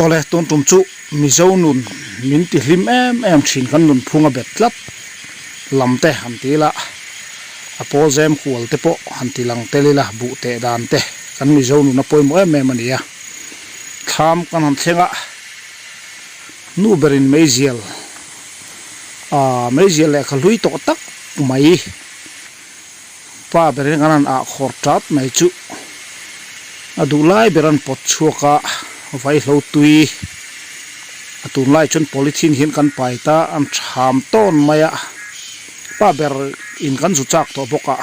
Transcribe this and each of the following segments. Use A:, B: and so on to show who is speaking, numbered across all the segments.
A: Awle, tun tum chu Mizo nun min ti hlim em em thin kan nunphung a bet tlat lam te han ti ila, a pawl zem kual te pawh han ti lang tel ila buh teh dan te kan Mizo nun a pawimawh em em a ni a. Thlam kan han thleng a, nu berin meizial ah meizial lehkha hlui tawh tak mai Pa berin kan han ah khawr tat mai chu a duh lai ber an pawt chhuak a, vaihlo tui a tunlai chuan polythene hian kan pai ta an tham tawn mai a, pa ber in kan zu chak tawh bawk a,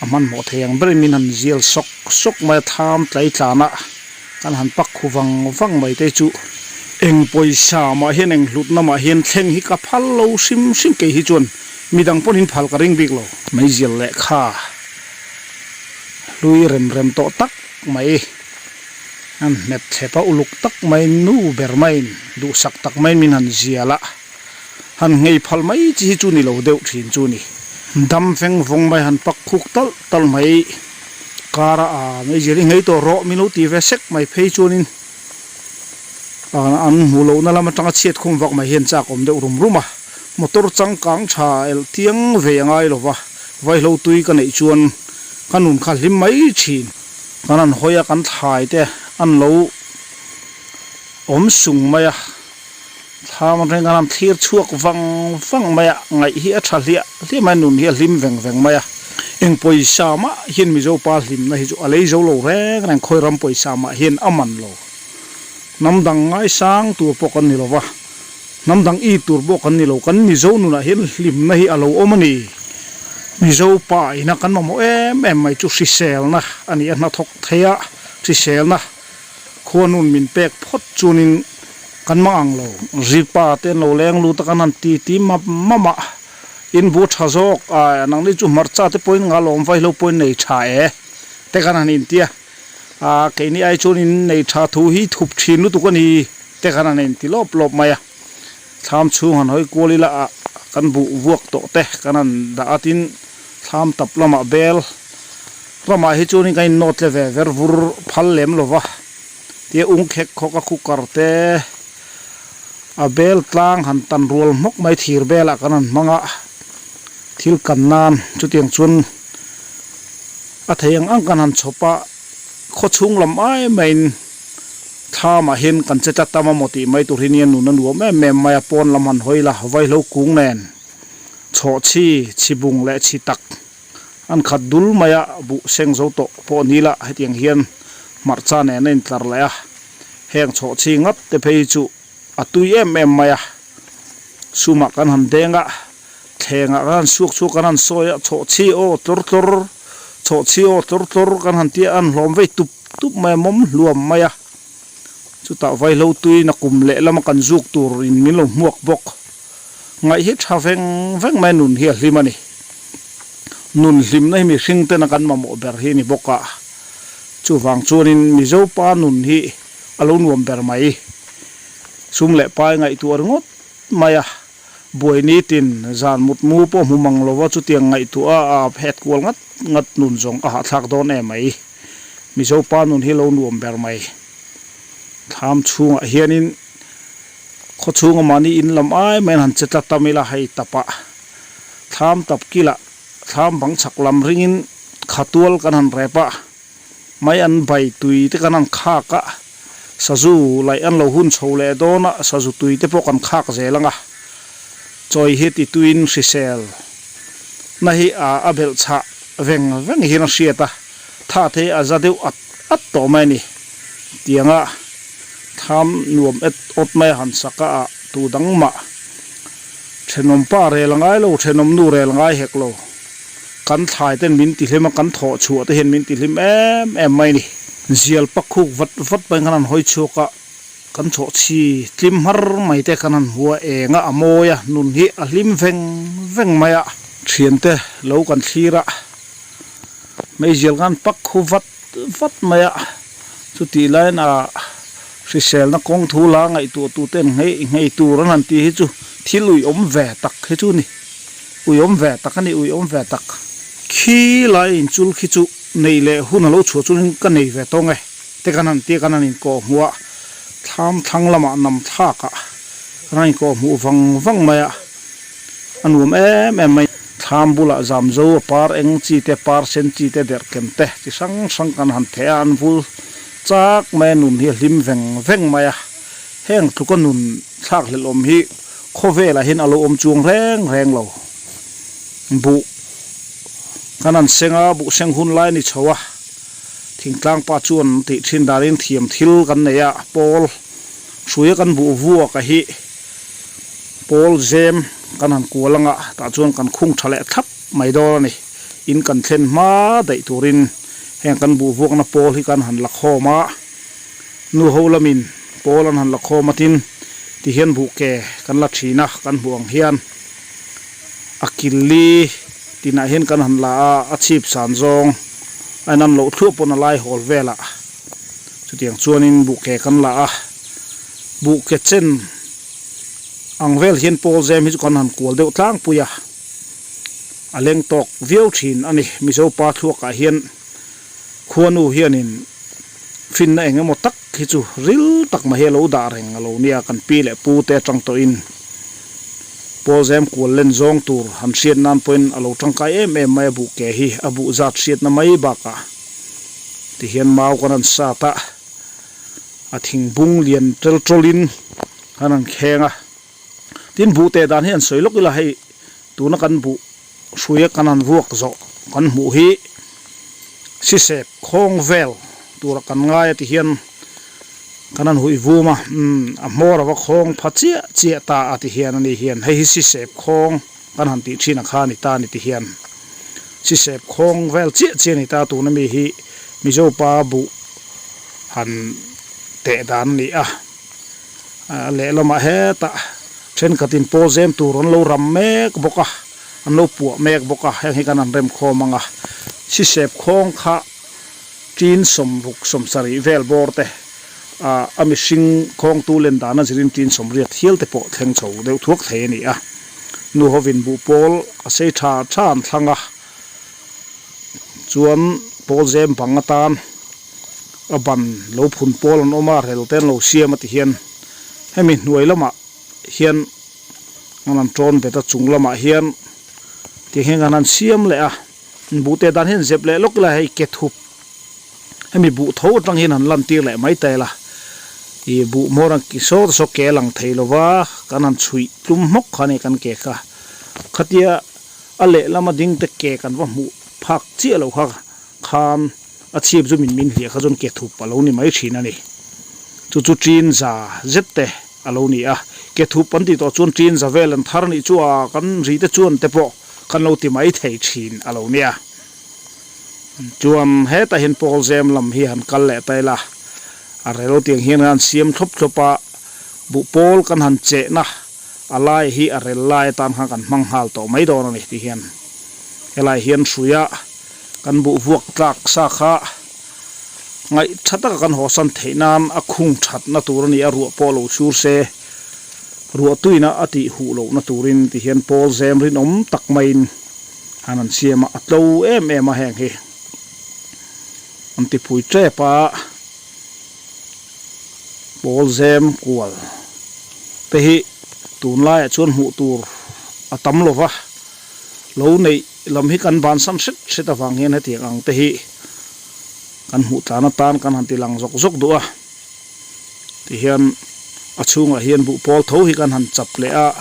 A: a hmanhmawh thei ang berin min han zial sawk sawk mai a, tham tlai tlan a kan han pak khu vang vang mai te chu eng pawisa mah hian eng hlutna mah hian thleng hi ka phal lo hrim hrim kei hi chuan Midang pawn in phal ka ring bik lo. Meizial lehkha hlui rem rem tawh tak mai an hmet thlep a, uluk tak mai nu ber maiin duhsak tak maiin min han zial a, han nghei phal mai chi hi chu ni lo deuh thin chu ni. Dam veng vawng mai han pak khuk talh talh mai kara a meizial hi nghei tawh rawh min lo ti ve sek mai phei chuanin an hmuh lohna lam atanga chhiat khum vak mai hian chak awm deuh rum rum a. Motor changkang tha elh tiang ve a ngai lova, vaihlo tui ka neih chuan ka nun kha hlim mai thin. Kan han hawi a, kan thlai te an lo awm sung mai a, thlam atangin kan han thlir chhuak vang vang mai a, ngaih hi a tha hliah hliah mai a, nun hi a hlim veng veng mai a. Eng pawisa mah hian Mizo pa hlimna hi chu a lei zo lo reng reng, khawi ram pawisa mah hian a man lo. Hnam dang ngaisang tur pawh kan ni lova. Hnam dang i tur pawh kan ni lo, kan Mizo nunah hian hlimna hi a lo awm a ni. Mizo pa ina kan mamawh em em mai chu hriselna a ni a, hnathawk theia hriselna khua nun min pek phawt chuanin kan mang ang lo. Ripa te an lo leng lut a, kan han ti ti map map a, in bu tha zawk a, nangni chu hmarcha te pawhin nga lawm vaihlo pawhin nei tha e te kan han inti a, a keini ai chuan in nei tha thu hi thup thin lutuk a ni. Te khan an inti lawp lawp mai a, thlam chhung han hawi kual ila ah kan buh vuak tawh te kan han dah a tin thlam tap lamah bel ramah hi chuanin kan innawt tle ve ver vur phal lem lo va tia ung khek khawk a cooker te a bel tlang han tan rual hmawk mai thir belah kan han hmang a thil kan nan chutiang chuan a thei ang ang kan han chhawp a khaw chhung lam ai maiin. Thlamah hian kan che tlat tam a maw tih mai tur hi nia nun a nuam em em mai a, pawn lam han hawi la, vaihlo kung nen chhawhchhi, chhibung leh chhi tak an khat dul mai a, buh seng zo tawh pawh ni la hetiang hian hmarcha nen a intlar leh a, heng chhawhchhi ngat te phei hi chu a tui em em mai a, sumah kan han deng a, thlengah kan han suak chhuak kan han sawi a, chhawhchhi aw tlawr tlawr, chhawhchhi aw tlawr tlawr kan han tia a, an hlawm vei tup. Tup mai a mawm hluam mai a, chutah vaihlo tui na kum leh lama kan zuk tur in min lo hmuak bawk. Ngaih hi tha veng veng mai a nun hi a hlim a ni. Nun hlimna hi mihring tena kan mamawh ber hi a ni bawk a, chuvang chuanin Mizo pa nun hi a lo nuam ber mai. Sum leh pai ngaihtuah ringawt mai a, buai nitin zan mutmu pawh hmu mang lova chutiang ngaihtuah a phet kual ngat ngat nun zawng a hahthlak dawn em mai. Mizo pa nun hi lo nuam ber mai. Thlam chhungah hianin khaw chhunga mahni in lam ai maiin han che tlat tam ila hei tapah thlam tap kilah thlam bang chhak lam ringin khatual kan han rep a, mai an bai tui te kan han khak a, sazu laih an lo hun chho leh dawn a, sazu tui te pawh kan khak zel ang a, chawi hi ti tuin hrisel na hi a belh chhah veng veng hian a hriat a. Tha te a za deuh at at tawh mai a ni. Tianga tham nuam et awt mai a han sak a ah tu dang mah thenawm pa rel a ngai lo, thenawm nu rel a ngai hek lo. Kan thlai ten min ti hlim a, kan thawh chhuah te hian min ti hlim em em mai a ni. Zial pak khuk vat vat mai khan han hawi chhuak a, kan chhawh chhi tlim har mai te khan han hmu a, eng a a mawi a, nun hi a hlim veng veng mai a. Thiante lo kan thlir a. Meizial khan pak khu vat vat mai a, chutih laiin a hriselna kawng thu la ngaihtuah tu ten nghei nghei tur an han tih hi chu thil uiawm ve tak hi chu a ni, uiawm ve tak a ni, uiawm ve tak. Khi lai inchul khi chu nei leh hun a lo chhuah chuan ka nei ve tawng e te kan han tia kan han inkawh hmuh a. Thlam thlang lamah nam thlakah kan han inkawh hmuh vang vang mai a, a nuam em em mai. Thlam bulah zamzo a par eng chi te, par sen chi te, derhken te chi hrang hrang kan han theh a, an vul chak mai a, nun hi a hlim veng veng mai a. Heng tluka nun thlak hlelh awm hi khawvelah hian a lo awm chuang reng reng lo. Buh kan han seng a, buh seng hun lai a ni chho a. Thingtlang pa chuan an tih thin danin thiam thil kan nei a, pawl hruia kan buh vuak a hi pawl zem kan han kual anga tah chuan kan khung tha leh thlap mai dawn a ni. In kan thlen hma daih turin heng kan buh vuakna pawl hi kan han la khawm a, nu ho lamin pawl an han la khawm a tin tihian buh ke kan la thin a kan hmuh ang hian a killi tinah hian kan han la a, a chhip san zawng a inam loh thluah pawn a lai hawl velah chutiang chuanin buh ke kan la a, buh ke chen ang vel hian pawl zem hi chu kan han kual deuh tlangpui a, a leng tawk viau thin a ni. Mizo pa thluakah hian khuanu hianin finna eng emaw tak hi chu ril tak mai hi a lo dah reng a lo nia, kan pi leh pu te atang tawhin Pawlzem kual len zawng tur han hriat nan pawhin a lo tangkai em em mai a buh ke hi a buh zat hriatna mai bakah tihian mau kan han sat a, a thingbung lian tel tawlin kan han kheng a, tin buh teh dan hi an sawi lawk ila hei tuna kan buh hruia kan han vuak zawh kan hmuh hi sisep khawng vel tura kan ngai a ti hian kan han huih vum a umm a hmawr ava khawng pha chiah chiah ta a ti hian ani hian hei hi sisep khawng kan han tih thin ang kha a ni ta a ni ti hian sisep khawng vel chiah chiah a ni ta tuna mi hi Mizopa buh han teh dan a ni a. A lehlamah hetah thenkhatin pawl zem tur an lo ram mek bawk a, an lo puah mek bawk a, heng hi kan han remkhawm ang a. Sisep khawng kha tin sawmruk sawmsarih vel bawr te ah a mihring khawngtu len dana zirin tin sawmriat hial te pawh thleng chho deuh thuak thei a ni a. Nu hovin buh pawl a sei tha tha an thlang a, chuan pawl zem bang atan a ban lo phun pawl an awm a rel te an lo siam a ti hian hemi hnuai lamah hian an han tawn bet a chung lamah hian tiang hian an han siam leh a buh teh dan hian zep leh lawk ila hei ke thup hemi buh tho atang hian han lan tir leh mai ta ila ih buh hmawr ang ki saw te saw ke lang thei lova kan han chhuih tlum hmawk kha a ni kan ke kha khatia a lehlama ding te ke kan va hmuh phak chiah loh kha Khan a chhip chu min min hliah kha chuan ke thup a lo ni mai thin a ni. Chu chu tin za zet te a lo ni a. Ke thup an tih tawh chuan tin za vel an thar nih chu a kan ri te chuan te pawh kan lo ti mai thei thin a lo nia. Chuan hetah hian pawl zem lam hi han kal leh ta ila a rel tiang hian an siam thlawp thlawp a, buh pawl kan han chehna a lai hi a rel lai atan khan kan hmang nghal tawh mai dawn a ni ti hian helai hian hruia Kan buh vuak tlak sa kha ngaih tha taka kan hawsan theih nan a khung thatna tur a ni a, ruah pawh lo sur se ruah tuina a tih huh lohna turin ti hian pawl zem rinawm tak maiin han an siam a, a tlo em em a heng hi an ti phui tep a, pawl zem kual te hi tunlaiah chuan hmuh tur a tam lo va. Lo neih lam hi kan bansan hret hret avang hian hetiang ang te hi kan hmuh tlan atan kan han ti lang zawk zawk duh a. Tihian a chhungah hian buh pawl tho hi kan han chap leh a,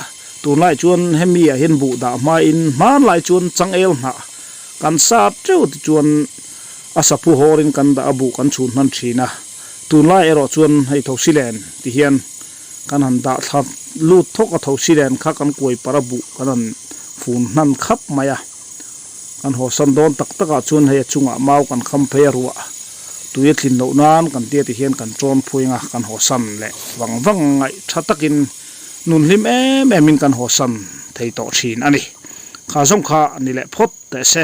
A: tunlai chuan hemi ah hian buh dah hmain hmanlai chuan changel hnah kan sat teuh tichuan a saphu hawrin kan dah a buh kan chhun hman thin a. Tunlai erawh chuan hei thosilen tihian Kan han dah thla lut thawk a tho si len kha kan kuai para buh kan han fun hnan khap mai a. Kan hawsan dawn tak tak ah chuan hei a chungah mau kan kham phei a ruah tui a tlin loh nan kan tia ti hian kan tawn phui anga kan hawsan leh vang vang ngaih tha takin nun hlim em em in kan hawsan thei tawh thin a ni. Kha zawng kha ni leh phawt teh se.